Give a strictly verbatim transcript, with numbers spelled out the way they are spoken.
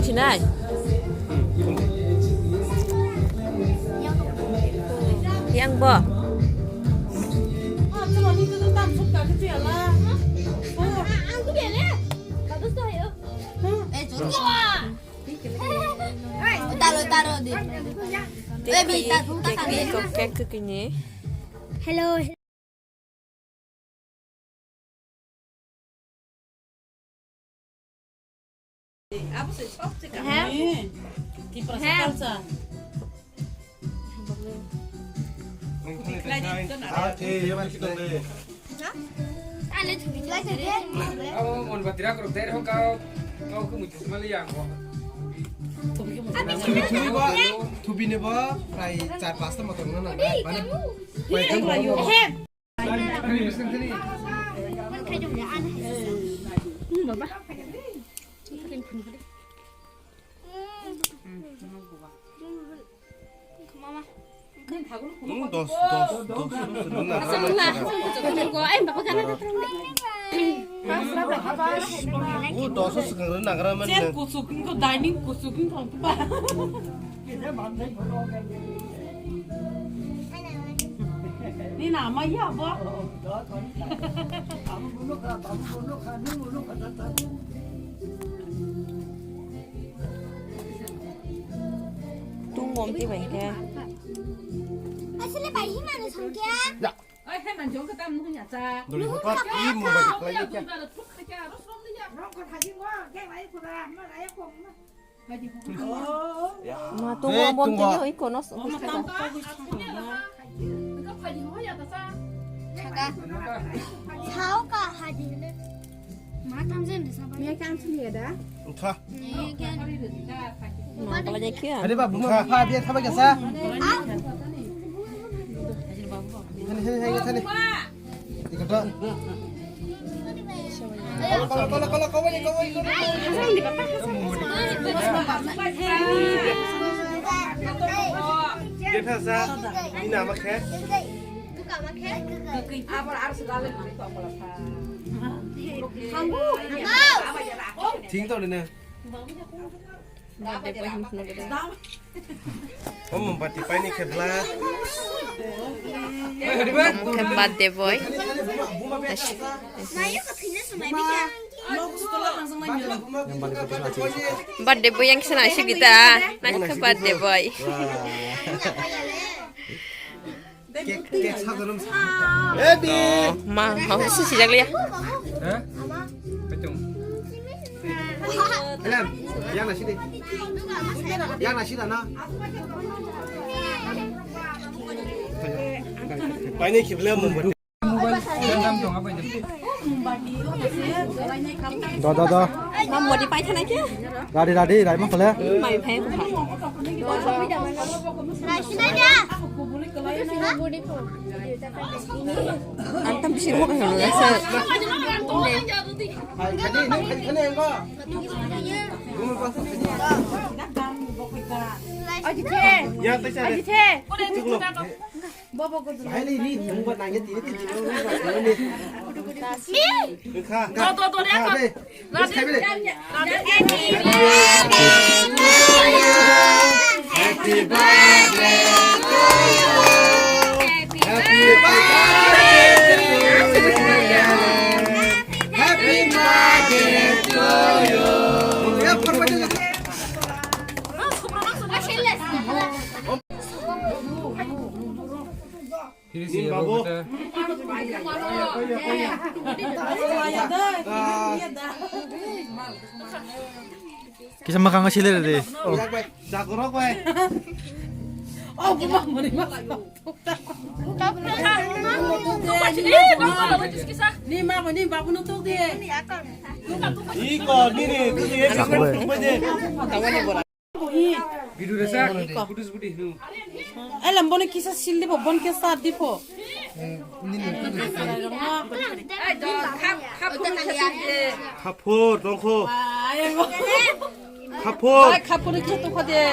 Sinai. Yang bo. Taro, taro, di. Baby, ta, ta, ta, ta. Hello. Abo mon batira korok der ho kau, kau ke muchis mali yang ho. Thubi ni bo, thubi ni bo, prai char pasta motor no na. Dos, dos, dos. O dos swkang rw nagra man. Chair kuchuk wngkha, dining kuchuk wngkha. Ni nama ya bo. Tung gom ti bai khe. Asle bai hi manu sangkya? Ya. Ai, hai man jong ka tam nu nya cha. Doli hopat i mumbai klai kya? Rong ko thaji wa, ke lai ko da, ma lai ko ma. Ma tung gom bom ti yo iko nos. Thaka. Sao ka haji. Ma tam jen de sa ba. Ni kan sini ya da. Tha. Ni kan. Ada ba buma pha biya thaba kya sa. Hani hani hani hani. Iko to. Kolo kolo kolo kolo kolo kolo kolo. Dia thasa. Ini nama khe? Thing to ne. Birthday boy hwn phunuk de. O mombati paini khe bla. Khe birthday boy. Birthday boy yang sana sih kita. Nah, khe birthday boy. Cake, cake sajarom sa. Baby. Ma, ma, susi jaglia. Hah? Pecung. Alam, yang nasi deh. Yang nasi dah na. Paine kibla mumbai. Da, da, da. Mam modi pai thana kya? Radi, radi, rai ma khale. Mai phai ko phai. Ang tam bisir mo ka holo sa. Hai, khani, nang khani, khani, ang ko. Gumul pas khani. Ajithe. Ya, taisa. Ajithe. Chuklo. Bahai le ri thangba nangya tini tini. Kha, kha, kha, be. Bes khai bele. Happy birthday to you. Happy birthday to you. Happy birthday to you. Nin babu. Kisa makang sile de. Jakorok bai. Oh, buma mori ma. Ni ma ni babu no tuk de. Iko ni ni tu ye. Video resa, kudu sebuti, hmm. Elam bono kisa sil dipo, bon kisa dipo. Khapur, tongkho. Khapur. Khapur kisa tongkho de.